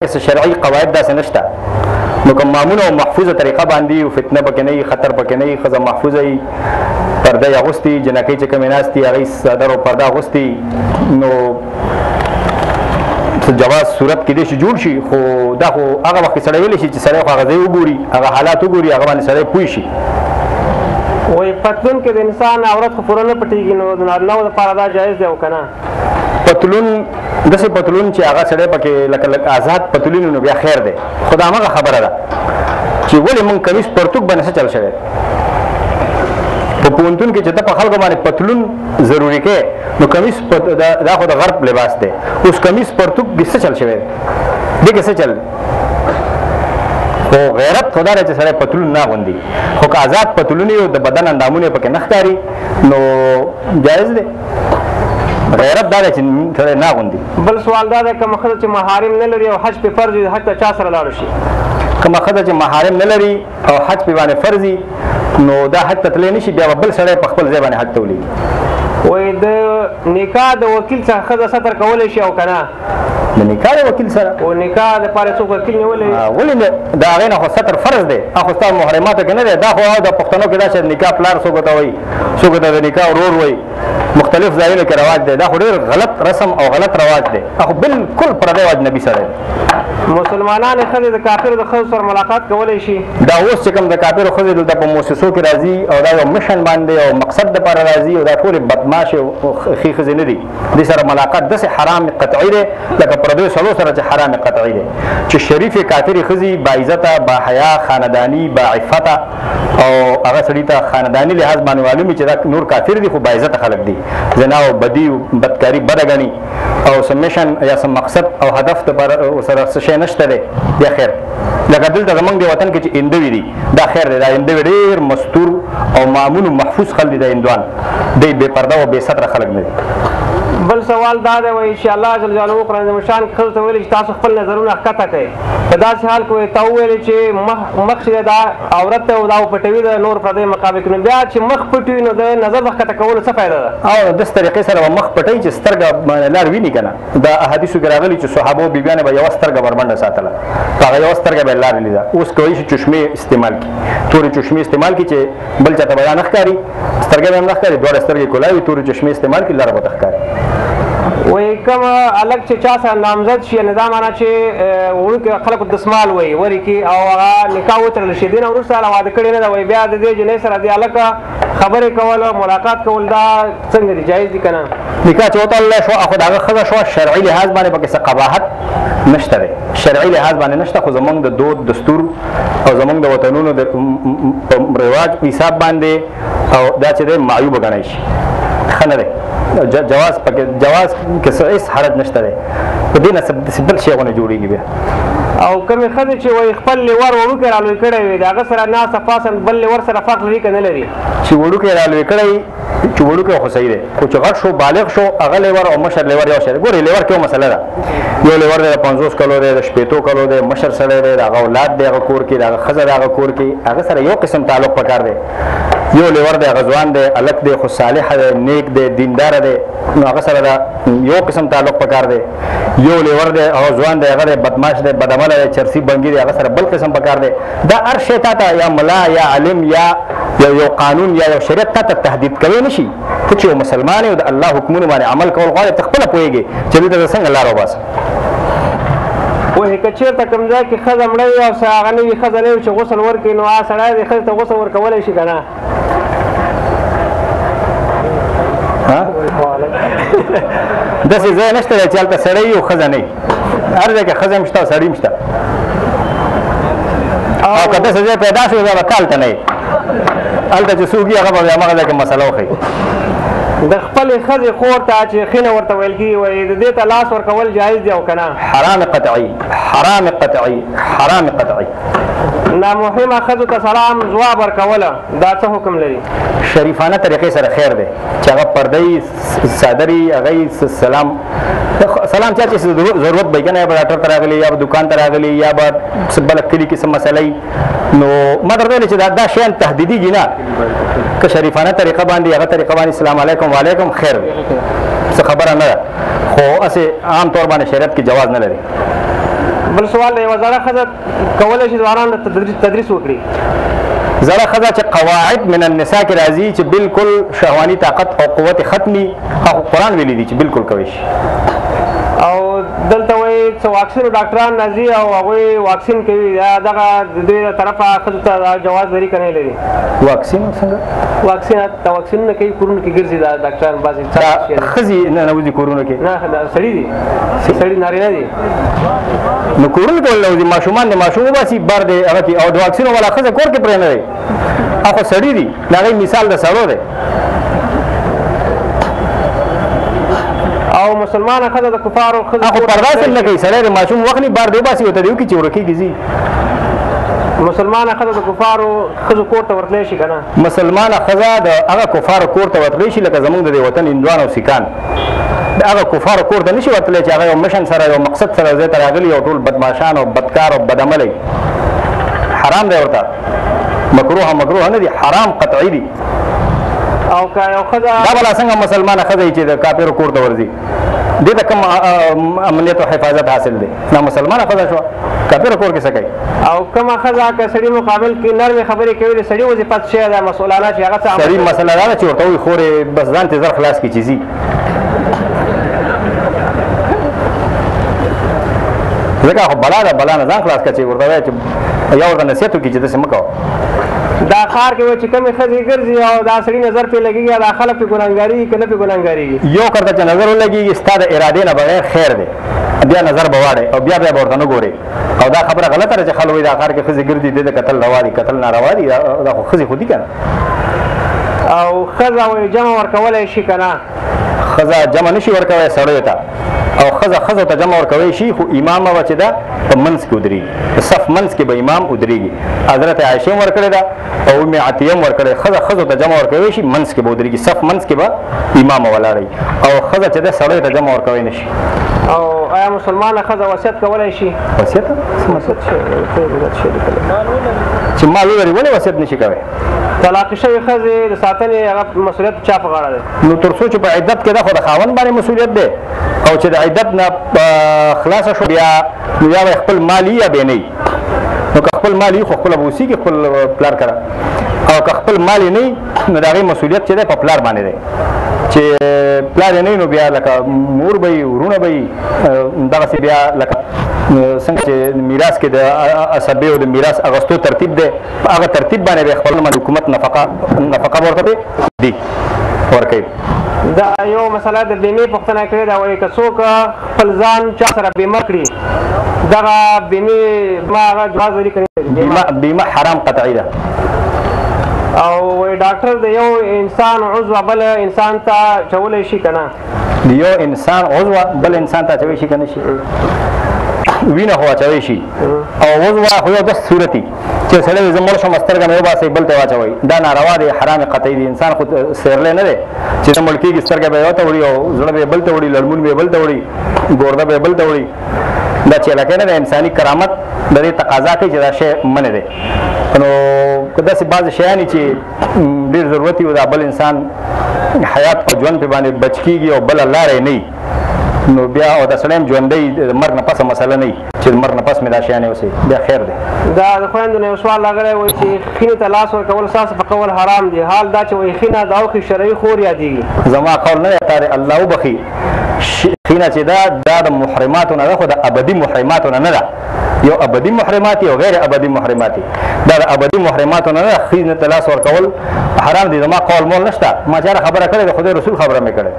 څه شرعي قواعد داسې نشته، نو کوم مامونه او محفوظه طریقه باندې او فتنه پکې نه وي، خطر پکې نه وي، ښځه محفوظه وي، پرده یې اغوستي، جنکۍ چې کومې ناستي هغې څادر او پرده اغوستي، نو جواز صورت کې دې شي جوړ شي. خو دا خو هغه وخت کې سړی ویلی شي چې سړی خو هغه ځای وګوري، هغه حالات وګوري، هغه باندې سړی پوه شي. وایي پتلون کې د انسان عورت خو پوره نه پټېږي، نو د نارینهو دپاره دا جایز دی او که نه؟ پتلون داسې پتلون چې هغه سړی پکې لکه لږ آزاد پتلون نو بیا خیر دی. خو دا همغه خبره ده چې ولې مونږ کمیس پرتوک باندې څه چل شوی په پوهنتون کې چې ته په خلکو باندې پتلون ضروري کې، نو کمیس دا خو د غرب لباس دی، اوس کمیس پرتوک کې څه چل شوی دی، کې څه چل؟ خو غیرت خدا دی چې سړی پتلون نه اغوندي، خو که آزاد پتلون یو د بدن اندامونه پکې نه ښکاري نو جایز دی. غیرت دا دی چې سړی نه اغوندي. بل سوال دا دی، کومه ښځه چې محارم نه لري او حج پې فرض وي، حج ته چا سره لاړه شي؟ کومه ښځه چې محارم نه لري او حج پې باندې فرض وي، نو دا حج ته تللی نه شي، بیا به بل سړی په خپل ځای باندې حج ته ولېږي. وایي د نکاح د وکیل څخه ښځه ستر کولی شي او که نه؟ د نکاح د وکیل سره او نکاح دپاره څوک وکیل نیولی؟ ولې نه، د هغې نه خو ستر فرض دی، خو ستا محرماتو کې نه دی. دا خو د پښتنو کې دا چې نکاح پلار څوک ته وایي، څوک ته د نکاح ورور وایي، مختلف ځایونو کې رواج دی. دا خو ډېر غلط رسم او غلط رواج دی، خو بالکل پردی اجنبي سړی دی. مسلمانان ښځې د کافرو د ښځو سره ملاقات کولی شي؟ دا اوس چې کوم د کافرو ښځې دلته په موسسو کې راځي او دا یو مشن باندې او مقصد دپاره راځي، او دا ټولې بدماشې او ښې ښځې نه دي، دې سره ملاقات داسې حرام قطعي دی لکه پردیو سړو سره چې حرام قطعي دی. چې شریفې کافرې ښځې باعزته، باحیا، خانداني، باعفته او هغه سړي ته خانداني لحاظ باندې معلومي چې دا نور کافر دي خو باعزته خلک دي، زنا او بدي او بدکاري بده ګڼي او څه مشن یا څه مقصد او هدف دپاره ورسره څه شی نشته دی، بیا خیر. لکه دلته زمونږ د وطن کې چې هندوي دي دا خیر دی، دا هندوي ډېر مستور او مامون او محفوظ خلک دي، دا هندوان دی بې پرده او بې ستره خلک نه دي. بل سوال دا دی، وایي چې الله جل جلاله قرآن عظیم کې ښځو ته ویلي چې تاسو خپل نظرونه ښکته کړئ، په داسې حال کې وایي تا وویلې چې مخ چې دا عورت دی او دا پټوي د نور پردیو مقابل کې، نو بیا چې مخ پټ وي نو د نظر د ښکته کولو څه فایده ده؟ او داسې طریقې سره به مخ پټوي چې سترګه باندې لار ویني که نه. دا احادیثو کې راغلي چې صحابو بیبیانو به یوه سترګه بربنډه ساتله، په هغه یوه سترګه به یې لار لیده. اوس کولی شي چشمې استعمال کړي، تورې چشمې استعمال کړي چې بل چاته به دا نه ښکاري، سترګه به هم نه ښکاري، دواړه سترګې کولاوي، تورې چشمې استعمال کړي، لاره به ورته ښکاري. وایي کوم هلک چې چا سره نامزد شي، یعنې دا معنا چې وړوکي خلکو دسمال وایي ورکړي او هغه نکاح وتړل شي، دې نه وروسته هله واده کړې نه ده، وایي بیا د دې جنۍ سره دې هلک خبرې کول او ملاقات کول دا څنګه دي، جایز دي که نه؟ نکاح چې وتړلی شو خو د هغه ښځه شوه، شرعي لحاظ باندې پکې څه قباحت نشته دی، شرعي لحاظ باندې نشته، خو زمونږ د دود دستور او زمونږ د وطنونو د رواج حساب باندې او دا چې دی معیوب ګڼی شي، ښه نه دی. جواز پکې، جواز کې څه هېڅ حرج نشته دی، په دې نه څه بل شی غونې جوړېږي بیا. او کومې ښځې چې وایي خپل لیور وړوکی رالوی کړی وي، د هغه سره ناسته پاسته بل لیور سره فرق لري که نه لري؟ چې وړوکی رالوی کړی، چې وړوکی خو صحیح دی، خو چې غټ شو بالغ شو هغه لیور او مشر لیور یو شی دی. ګورې لیور کې یو مسله ده، یو لیور دی د 50 کلو دی، د 60 کلو دی، مشر سړی دی، د هغه اولاد دی هغه کور کې، د هغه ښځه د هغه کور کې، هغه سره یو قسم تعلق پکار دی. یو لیور دی هغه ځوان دی، هلک دی، خو صالح دی، نیک دی، دیندار دی، نو هغه سره دا یو قسم تعلق پکار دی. یو لیور دی هغه ځوان دی، هغه دی بدمعاش دی، بدعمله دی، چرسي بنګي دی، هغه سره بل قسم پکار دی. دا هر شی تا ته یا ملا یا عالم یا یو قانون یا یو شریعت تا ته تهدید کوي نه شي. ته چې یو مسلمان یې او د الله حکمونو باندې عمل کول غواړې، ته خپله پوهېږې چې دلته زه څنګه لار وباسم. وایي که چېرته کوم ځای کې ښځه مړه وي او هغه نه وي، ښځه نه وي چې غسل ورکړي، نو هغه سړی دې ښځې ته غسل ورکولی شي که نه؟ داسې ځای نشته دی چې هلته سړی وي او ښځه نه وي، هر ځای کې ښځه هم شته او سړی هم شته. او که داسې ځای پیدا شو بیا به ته هلته نه یې، هلته چې څوک وي هغه به بیا هماغه ځای کې مسله وښیي. د خپلې ښځې خور ته چې ښینه ورته ویل کېږي، وایي د دې ته لاس ورکول جایز دی او که نه؟ حرام قطعي، حرام قطعي، حرام قطعي. نامحرمه ښځو ته سلام ځواب ورکول دا څه حکم لري؟ شریفانه طریقې سره خیر دی چې هغه پرده یې، څادر یې، هغه یې سلام سلام چا چې ضرورت به کنه، یا به ډاکټر ته راغلی یا به دکان ته راغلی یا به څه بله کلي کې څه مسله وي، نو ما درته ویل چې دا شیان تهدیدېږي نه، که شریفانه طریقه باندې هغه طریقه باندې السلام علیکم وعلیکم خیر دی، څه خبره نه ده، خو هسې عام طور باندې شریعت کې جواز نه لري. بل سوال دی، یوه زړه ښځه کولی شي ځوانانو ته تدریس وکړي؟ زړه ښځه چې قواعد من النساء کې راځي چې بالکل شهواني طاقت او قوت ختمي، هغه قرآن ویلي دي چې بالکل کوي شي. او دلته وایي څه واکسینو ډاکټران راځي او هغوی واکسین کوي، دغه د دوی له طرفه ښځو ته جواز لري که نه لري؟ واکسین څنګه؟ واکسین دا واکسینونه کوي، کورونو کې ګرځي دا ډاکټران بعضې. ښځې نه ننوځي کورونو کې؟ نه، دا سړي دي، سړي نارینه دي. نو کورونو کې ولې ننوځي؟ ماشومان دې ماشوم وباسي بار دې هغه کې، او د واکسینو والا ښځه کور کې پرې نه دی، هغه سړي دي، د هغې مثال د سړو دی. او مسلمانه ښځه د کفارو ښځو خو پرده هم نه کوي، سړی د ماشوم وخلي بار دې وباسي ورته دې وکړي چې ورکېږي ځي. مسلمانه ښځه د کفارو ښځو کور ته ورتلی شي که نه؟ مسلمانه ښځه د هغه کفارو کور ته ورتلی شي لکه زموږ د دې وطن هندوان او سیکان، د هغه کفارو کور ته نشي ورتلی چې هغه یو مشن سره یو مقصد سره ځای ته راغلي او ټول بدماشان او بدکار او بدعملی. حرام دی ورته، مکروه مکروه نه دي، حرام قطعي دي. او که یو ښځه دا بلا څنګه مسلمانه ښځه چې د کافرو کور ته ورځي، دې ته کوم امنیت او حفاظت حاصل دی؟ نه مسلمانه ښځه شوه، کافر کور کې څه کوي؟ او کومه ښځه که سړي مقابل کې نرمې خبرې کوي، د سړي وظیفه څه شی ده مسؤلانه چې هغه څه سړي مسله دا ده چې ورته وایي خورې بس ځان ته زر خلاص کړي چې ځي، ځکه خو بلا ده، بلا نه ځان خلاص کړه چې ورته وایي چې یا ورته نصیحت وکړي چې داسې مه کوه. دا ښار کې چې کومې ښځې ګرځي او دا سړي نظر پرې لګېږي، دا خلک پرې ګناهګارېږي که نه پرې ګناهګارېږي؟ یو کرته چې نظر ولګېږي ستا د ارادې نه بغیر خیر دی، بیا نظر به واړې او بیا بیا به ورته نه ګورې. او دا خبره غلطه ده چې خلک وایي دا ښار کې ښځې ګرځي، دې ته کتل روا دي، کتل ناروا دي، دا خو ښځې خو دي که نه. او ښځه وایي جمع ورکولی شي که نه؟ ښځه جمع نه شي ورکولی سړیو ته، او ښځه ښځو ته جمع ورکولی شي، خو امامه به چې ده په منځ کې ودرېږي، په صف منځ کې به امام ودرېږي. حضرت عایشې هم ورکړې ده او ام عطیه هم ورکړې، ښځه ښځو ته جمع ورکولی شي، منځ کې به ودرېږي، صف منځ کې به امامه ولاړوي. او ښځه چې ده سړیو ته جمع ورکولی نه شي. او آیا مسلمانه ښځه وصیت کولی شي؟ وصیت؟ وصیت چې مال ولري ولې وصیت نه شي کولی؟ طلاق شوې ښځې د ساتنې هغه مسؤلیت چا په غاړه دی؟ نو تر څو چې په عدت کې ده خو د خاوند باندې مسؤلیت دی، او چې د عدت نه خلاصه شو بیا نو یا به خپل مال یا به نه. نو که خپل مال یې خو خپله به اوسېږي خپل پلار کره، او که خپل مال یې نه نو د هغې مسؤلیت چې دی په پلار باندې دی، چې پلار یې نه نو بیا لکه مور به یې وروڼه به یې دغسې بیا لکه څنګه چې میراث کې د عصبې او د میراث اغوستو ترتیب دی، په هغه ترتیب باندې به خپل باندې حکومت نفقه ورته دی ورکوي. دا یو مسله د بیمې پوښتنه کړې ده، وایي که څوک خپل ځان چا سره بیمه کړي دغه بیمې ما هغه جواز لري که نه؟ بیمه حرام قطعي ده. او وایي ډاکټر د یو انسان عضو بل انسان ته چولی شي که نه؟ د یو انسان عضو بل انسان ته اچولی شي که نه شي؟ وینه خو اچولی شي، او عضو خو یو داسې صورت وي چې سړی زه مړ شم سترګه مې وباسئ بل ته واچوئ، دا ناروا دی، حرام قطعي دی. انسان خو سیرلی نه دی چې زه مړ کېږي سترګه به یې یو ته وړي او زړه به یې بل ته وړي، لړمون به یې بل ته وړي، ګورده به یې بل ته وړي. دا چې لکه نه د انساني کرامت د دې تقاضا کوي چې دا شی منع دی. نو که داسې بعضې شیان چې ډېر ضرورت وي او دا بل انسان حیات او ژوند پرې باندې بچ کېږي او بله لاره یې نه وي، نو بیا او د سړی هم ژوندی د مرګ نه پسه مسله نه وي چې د مرګ نه پس مې دا شیان اوسي، بیا خیر دی. دا د خویندو نه یو سوال راغلی، وایي چې خینې ته لاس ورکول ستاسو په قول حرام دی، حال دا چې وایي خینه د اوښې شرعي خور یادېږي. زما قول نه دی، تا دې الله وبخښي. خینه چې ده دا د محرماتو نه ده، خو د ابدي محرماتو نه نه ده. یو ابدي محرمات یو غیر ابدي محرمات، دا د ابدي محرماتو نه ده. خینې ته لاس ورکول حرام دی، زما قول مول نشته، ما چاره خبره کړې ده، خدای رسول خبره مې کړې.